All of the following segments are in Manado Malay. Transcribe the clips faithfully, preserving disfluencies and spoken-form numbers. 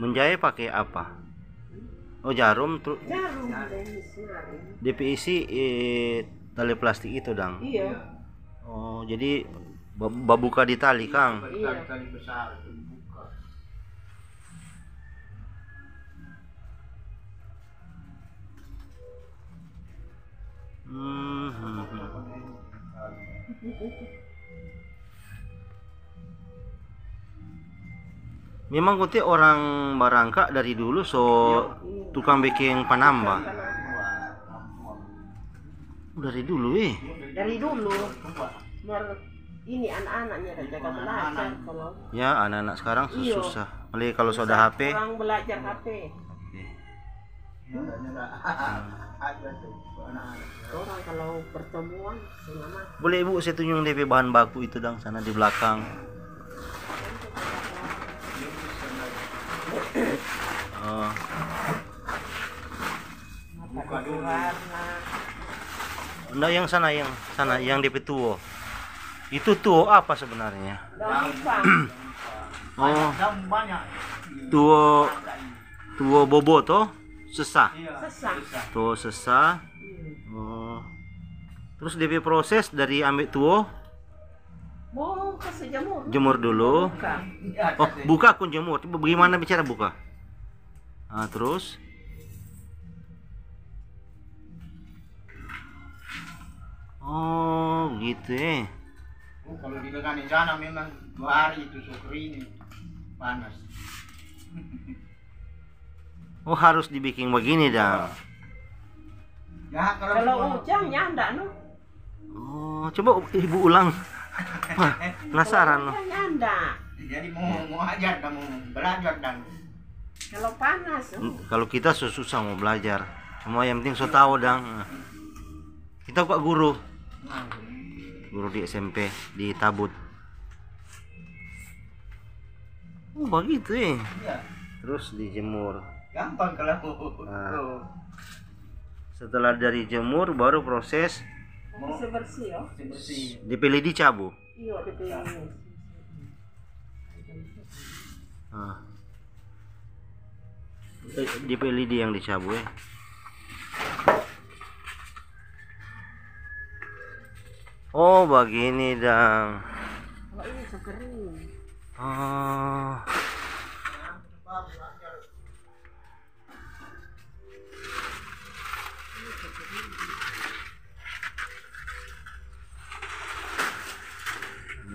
Menjae pake apa? Oh, jarum, tru-, jarum, jarum. Depe isi, eh, tali plastik itu, dang? Iya. Oh, jadi ba-, babuka di tali, kang? Iya. Tali-tali besar itu buka. Hmm, hmm, hmm. Memang kote orang Barangka dari dulu so tukang beking panamba. Dari dulu, eh. Dari dulu. Mar-, ini anak-anaknya ada jaga belajar kalau. Ya, anak-anak sekarang susah. Apalagi kalau sudah H P. Orang belajar H P. Orang kalau pertemuan, seng lama. Boleh, Ibu, saya tunjung depe bahan baku itu, dang, sana di belakang. Oh. Nda, yang sana, yang sana, yang depe tuo. Itu tuo apa sebenarnya? Daun pisang. Oh. Daun banyak. Tuo, tuo bobo to? Sesa. Iya. Sesa. Tuo sesa. Hmm. Oh. Terus depe proses dari ambe tuo? Mau kasih jemur. Jemur dulu. Buka. Oh, buka kong jemur. Coba bagaimana bicara buka? Ah, terus? Oh, gitu, eh. Oh, kalau di lengan di sana memang dua hari itu so kering, panas. Oh, harus dibiking begini, dang. Ya, kalau Kalau mau ujang nyanda, no? Oh, coba Ibu ulang. Wah, penasaran, no. Kalau ujang nyanda. Jadi mau, mau ajar kamu, belajar dan Kalau panas, oh. N-, kalau kita so susah mau belajar. Cuma yang penting so tahu, dang. Kita kok guru. Guru di S M P di Tabut. Oh, begitu, eh. Iya. Terus dijemur. Gampang kalau Nah. tuh. Setelah dari jemur, baru proses Mau Bersih-bersih, yo. Bersih-bersih. Depe lidi cabu. Iya, depe lidi. Ah. Eh, depe lidi yang dicabu, eh. Oh, begini, dang. Oh, iya, so kering. Oh.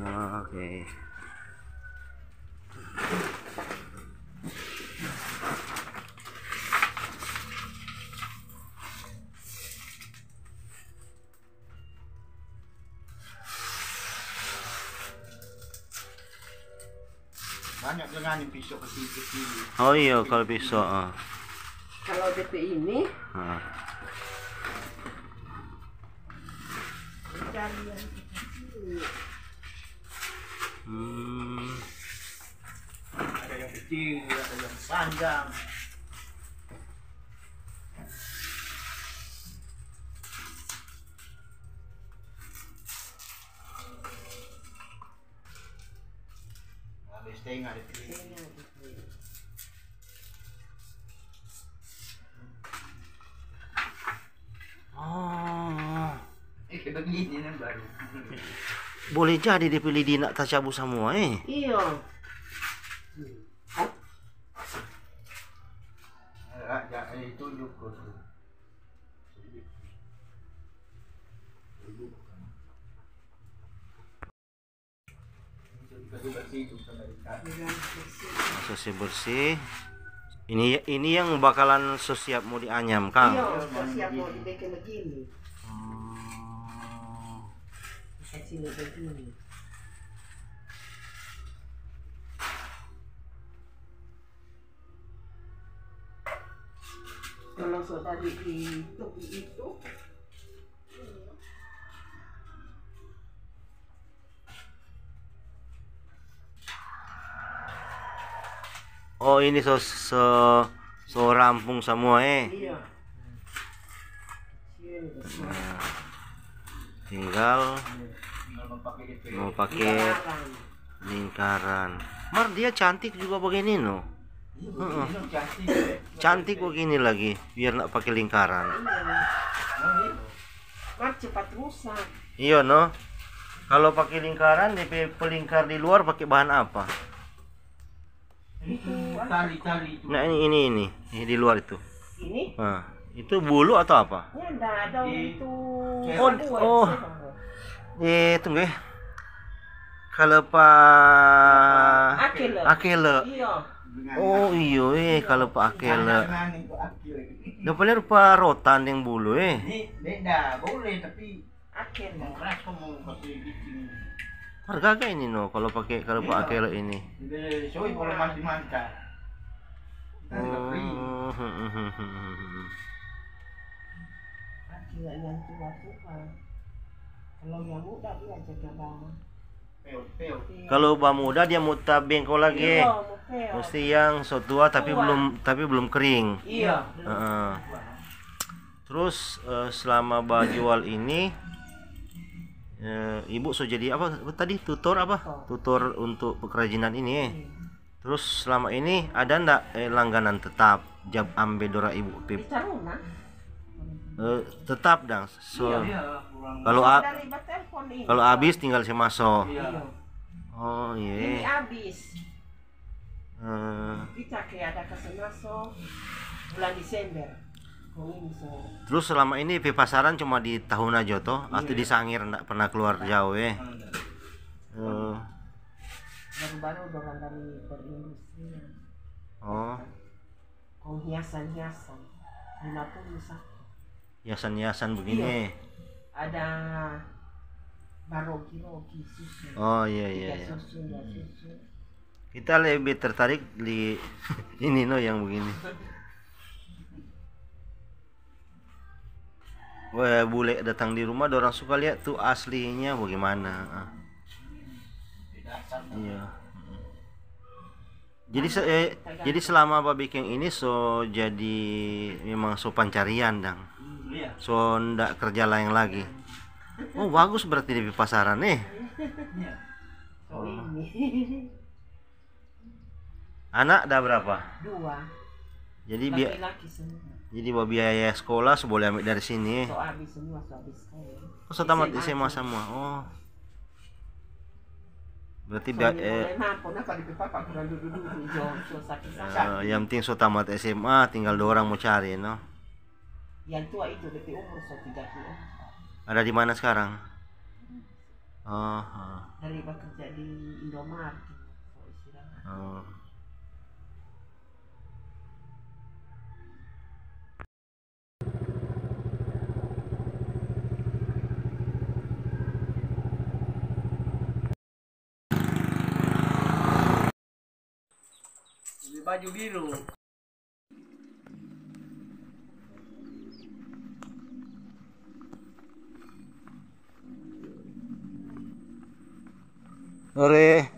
Oke. Banyak dengan yang pisau kecil-kecil. Oh iya, kalau pisau, ah. Kalau depe ini, Ah. cari yang kecil. Hmm. Ada yang kecil, ada yang panjang. Ada setengah di sini. Oh. Eh, kayak begini, nah, baru. Boleh jadi depe lidi nak tacabu samua, eh. Iya. Raja, eh, tunjuk ke Bersih. Bersih. Ini, ini yang bakalan so siap mau dianyam, kang. Iya, so siap mau dibikin begini. Oh. Kecil begini. Kalau so tadi itu, itu. Oh, ini so, so, so rampung samua, eh. Iya. Nah, tinggal mau pake lingkaran. Mar, dia cantik juga begini, no. Heeh. Cantik begini lagi, biar ndak pakai lingkaran. Mar cepat rusak. Iyo, no. Kalau pakai lingkaran, depe pelingkar di luar pakai bahan apa? Itu, ah. Tali, tali itu. Nah, ini, ini, ini. Ini di luar itu. Ini? Nah, itu bulu atau apa? Ya, ndak ada itu. Oh, oh. Eh, tunggu, eh. Kalepa akele. Akele. Iya. Oh, iyo, eh, kalepa akele. Nang itu akele. Dapa lia rupa rotan deng bulu, eh. Ini beda, boleh, tapi akele. Mau keras, kok mau kasih licin. Harga ka ini, no, kalau pakai, kalau pa akele ini? Jadi, soi kalau masih manta. Kita juga kering. Oh. Akele yang tua-tua. Kalau yang muda dia jaga bawah. Peo, peo. Kalau ba muda dia mo tabengko lagi. Iya, mo peo. Musti yang so tua tapi belum, tapi belum kering. Iya. Heeh. Terus, eh, selama ba jual ini, eh, ibu so jadi apa, apa tadi? Tutor apa? Tutor. Tutor untuk pekerajinan ini, eh. Iya. Terus selama ini ada ndak, eh, langganan tetap jab ambe dora ibu, Pip? Di Taruna. Eh, tetap dang. So, iya, kalau a-, dari batelpon ini. Kalau abis tinggal se maso. Iya. Oh, iya. Ini abis. Eh. Kita ke ada kase maso bulan Desember. Kong ini so. Terus selama ini pi pasaran cuma di Tahuna jo to? Atau di Sangir ndak pernah keluar jauh, eh? Ndak. Eh. Baru-baru dorang dari perindustrian. Oh. Kong hiasan-hiasan. Lima puluh satu. Hiasan-hiasan begini. Iya. Ada barogi-rogi susu. Oh, iya, iya, iya. Tiga susu, dua susu. Kita lebih tertarik di ini, no, yang begini. Wah, bule datang di rumah, dorang suka lihat tu aslinya bagaimana. Ah. Iya. Jadi se-, eh, jadi selama ba biking ini so jadi memang so pancarian dang. Iya. So ndak kerja laeng lagi. Oh, bagus berarti di pasaran, eh. Iya. Oh. Anak ada berapa? Dua. Jadi bia-, laki-laki semua. Jadi ba biaya sekolah so boleh ambil dari sini, eh. So habis semua, so habis sekolah. Oh, so tamat S M A semua. Oh. Berarti bia-, eh, yang penting so tamat S M A, tinggal dua orang mo cari, no? Yang tua itu, depe umur so tiga puluh empat. Ada di mana sekarang? Oh, oh. Dari bekerja di Indomaret, so istirahat. Oh. Beli baju biru. Ore.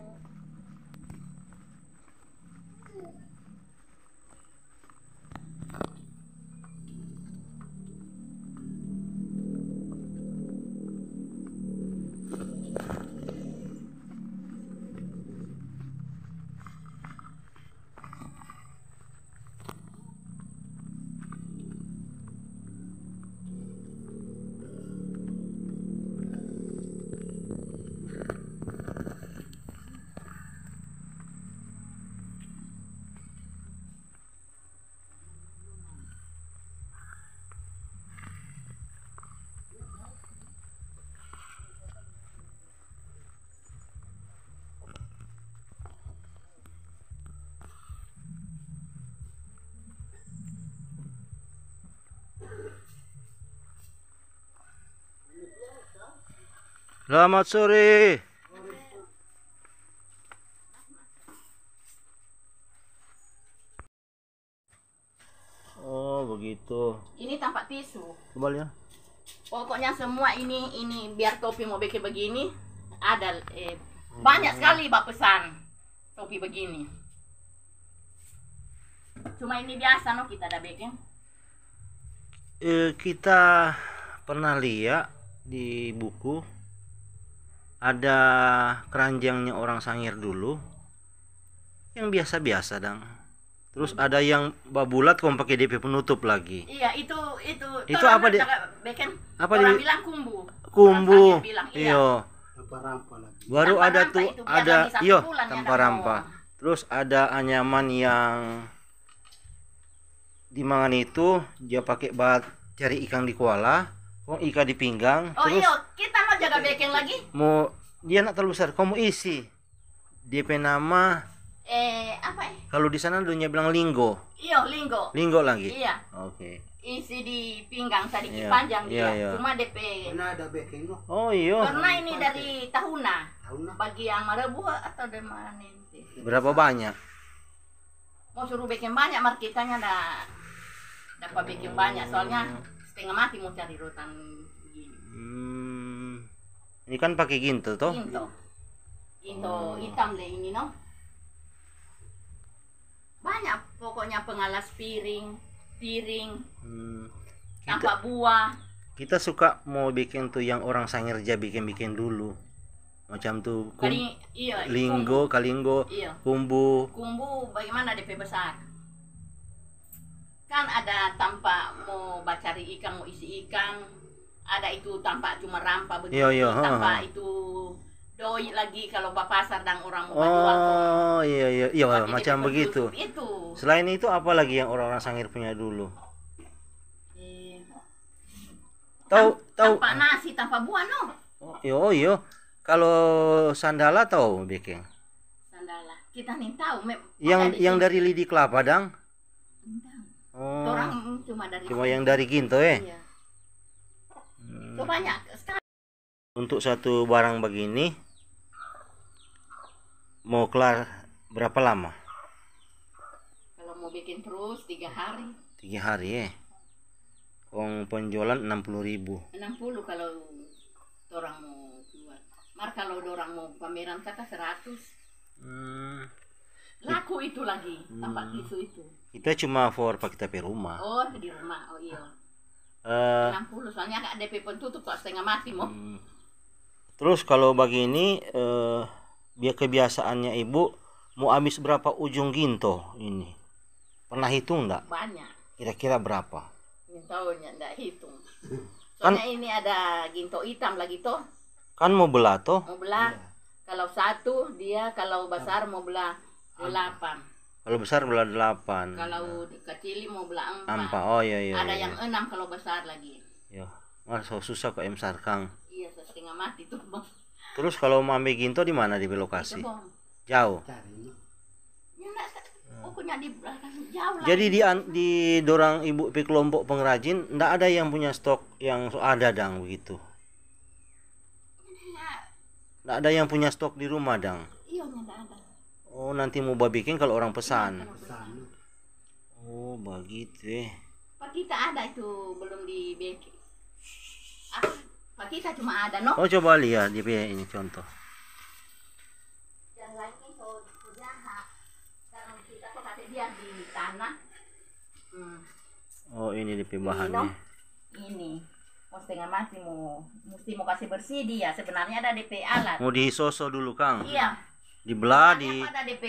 Selamat sore. Oh, begitu. Ini tampa tisu. Coba lihat. Pokoknya semua ini, ini biar topi mo beking begini, ada, eh, banyak sekali ba pesan topi begini. Cuma ini biasa no kita ada beking. Eh, kita pernah lia di buku, ada keranjangnya orang Sangir dulu yang biasa-biasa dang. Terus ada yang babulat kong pake depe penutup lagi. Iya, itu itu Itu apa, Dek? Cara bikin Apa orang di- bilang kumbu. Kumbu. Orang Sangir bilang, iya. Iyo. Rampa-rampa lagi. Baru ada Tampa-rampa tuh itu biar ada lagi satu iyo bulan ya, tampa-rampa. Dang. Terus ada anyaman yang dimangan itu dia pakai buat cari ikan di kuala, kong ikan di pinggang. Oh Terus iya, kita mau jaga bekeng lagi. Mau dia nak terlalu besar, kong mau isi. Dia pe nama Eh, apa eh? Kalau di sana dunia bilang linggo. Iyo, linggo. Linggo lagi. Iya. Oke. Isi di pinggang sadiki Iya, panjang iya, dia. Iya. Cuma depe Mana ada bekeng no? Oh iyo. Karena ini dari tahuna. Tahuna. Bagi yang marebu atau dari mana nanti? Berapa banyak? Mau suruh bikin banyak, mar kitanya da dapat bikin banyak. Soalnya setengah mati mau cari rotan begini. Hmm. Ini kan pakai ginto toh? Ginto. Ginto hitam deh ini no. Banyak pokoknya pengalas piring, piring, Hmm. tampa buah. Kita suka mau bikin tuh yang orang Sangir ja bikin-bikin dulu. Macam tuh kum- Kali iya. linggo, kalinggo, Iya. Kumbu. Kumbu bagaimana depe besar? Kan ada tampa mau bacari ikan, mau isi ikan. Ada itu tampa cuma rampa begitu. Iya, iya, ha, Tampa ha. Itu doi lagi kalau ba pasar dang orang mau bajual. Oh iya iya iya Pakai macam depe begitu. Penutup itu. Selain itu apa lagi yang orang-orang Sangir punya dulu? Eh, Tahu tahu. Tampa nasi, tampa buah no. Oh, iyo iyo. Kalau sandala tahu bikin? Sandala. Kita nih tahu. Me- Yang ada di yang sini. Dari lidi kelapa dang? Entah. Oh. Orang cuma dari Cuma yang dari ginto eh. Iya. Hmm. Itu banyak sekali. Untuk satu barang begini mau kelar berapa lama? Kalau mau bikin terus tiga hari, Tiga hari eh. Kong penjualan enam puluh ribu. Enam puluh kalau orang mau jual. Mar kalau orang mau pameran kata seratus. Hmm. Laku itu lagi, tampa tisu itu. Kita cuma for pa kita pe rumah. Oh, di rumah. Oh iya. Eh, Enam puluh soalnya ada depe penutup kok setengah mati mo. Hmm. Terus kalau begini eh, biar kebiasaannya ibu mau habis berapa ujung ginto ini? Pernah hitung ndak? Banyak. Kira-kira berapa? Yang tahu ndak hitung. Soalnya ini ada ginto hitam lagi toh. Kan mau belah toh? Mau belah. Kalau satu dia kalau besar mau belah delapan. Kalau besar belah delapan. Kalau kecil mau belah empat. Empat. Oh iya iya. Ada Iya. Yang enam kalau besar lagi. Yo, mar so susah kok em sarkang. Iya, so setengah mati tuh bang. Terus kalau mau ambil ginto di mana di lokasi? Itu bang. Jauh. Cari no. Ya enggak, pokoknya di belakang jauh lah. Jadi di an- di dorang ibu pe kelompok pengrajin ndak ada yang punya stok yang so ada dang begitu. Ya, Ndak ada yang punya stok di rumah dang. iya nggak ada. Oh nanti mau babikin kalau orang pesan. Pesan. Oh begitu eh. Pak kita ada itu belum dibeki. Ah, Pak kita cuma ada no. Oh coba lihat dia punya ini contoh. Yang lainnya so so jahat. Karena kita kok kasih dia di tanah. Hmm. Oh ini dia pe Ini, bahannya. Ini mau setengah mati mau mesti mau kasih bersih dia. Sebenarnya ada D P alat. Mau disoso dulu kang. Iya. Dibelah di. Ada D P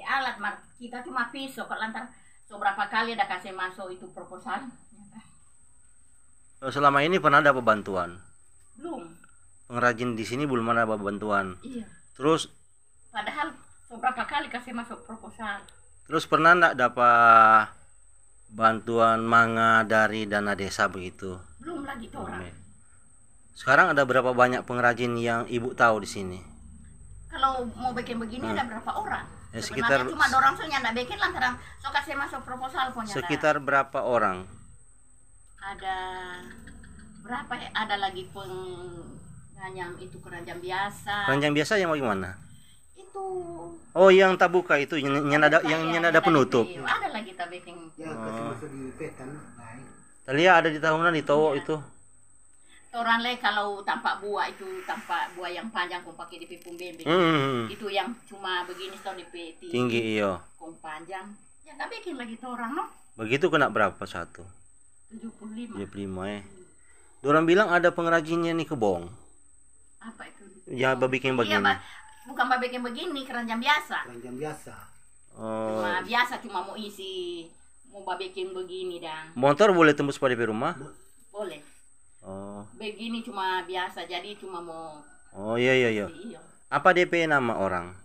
alat mar kita cuma pisau kok lantar so berapa kali ada kasih masuk itu proposal. Selama ini pernah dapat bantuan? Belum. Pengrajin di sini belum pernah dapat bantuan. Iya. Terus Padahal so berapa kali kasih masuk proposal. Terus pernah ndak dapat bantuan manga dari dana desa begitu? Belum lagi orang. Sekarang ada berapa banyak pengrajin yang ibu tahu di sini? Kalau mau bikin begini ada berapa orang? Ya, Sebenarnya sekitar- cuma dorang so nyanda bikin lantaran so kasih masuk proposal punya. Sekitar berapa orang? Ada berapa ya? Ada lagi penganyam itu keranjang biasa. Keranjang biasa yang bagaimana? Itu Oh, yang tabuka itu, yang, yang ada, yang, yang ada penutup. Ada lagi tabiking. Ya, kasih masuk di petan, naik. Talia ada di tahunan di towo itu. Torang le kalau tampa buah itu, tampa buah yang panjang kong pake di pipung bembe. Hmm. Itu yang cuma begini tau di pe tinggi. Tinggi iyo. Kong panjang. Ya nggak bikin lagi torang no. Begitu kena berapa satu? Tujuh puluh lima. Tujuh puluh lima eh. Dorang bilang ada pengrajinnya nih kebong. Apa itu? Ya, babikin Iya, begini. ba- bukan babikin begini, keranjang biasa. Keranjang biasa. Oh, Cuma Biasa cuma mo isi, mo babeking begini dang. Motor boleh tembus pa depe rumah? Boleh. Oh. Begini cuma biasa, jadi cuma mo Oh, iya, iya, iya. Iyo. Apa depe nama orang?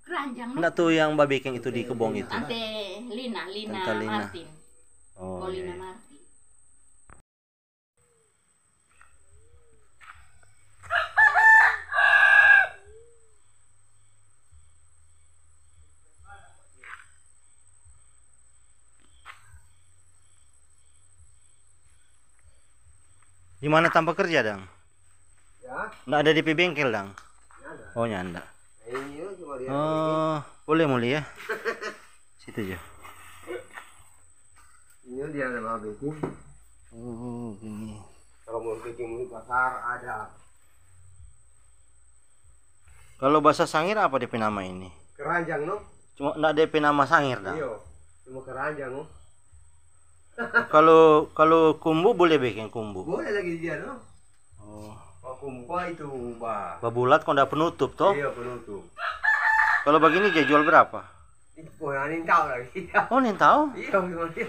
Keranjang. Ndak tu yang babeking itu di kebong itu? Tante Lina, Lina Tante Lina. Martin. Oh, Oh, Lina iya. Martin. Di mana tampa kerja, dang? Ya, Ndak ada depe bengkel, dang? Nggak ada. Oh, nyanda. Ini cuma dia. Oh, boleh mulia. Situ aja. Ini dia ada babeking. Oh, ini. Kalau mau bikin di pasar ada. Kalau bahasa Sangir apa depe nama ini? Keranjang, no? Cuma ndak depe nama Sangir, dang? Iyo, cuma keranjang, no? Kalau kalau kumbu boleh bikin kumbu. Boleh lagi dia, no? Oh. Oh, kumbu itu, bah. Babulat kok ndak penutup toh? Iya, penutup. Kalau begini dia jual berapa? Itu pun ada yang tahu lagi. Oh, nih tahu? Iya, memang dia.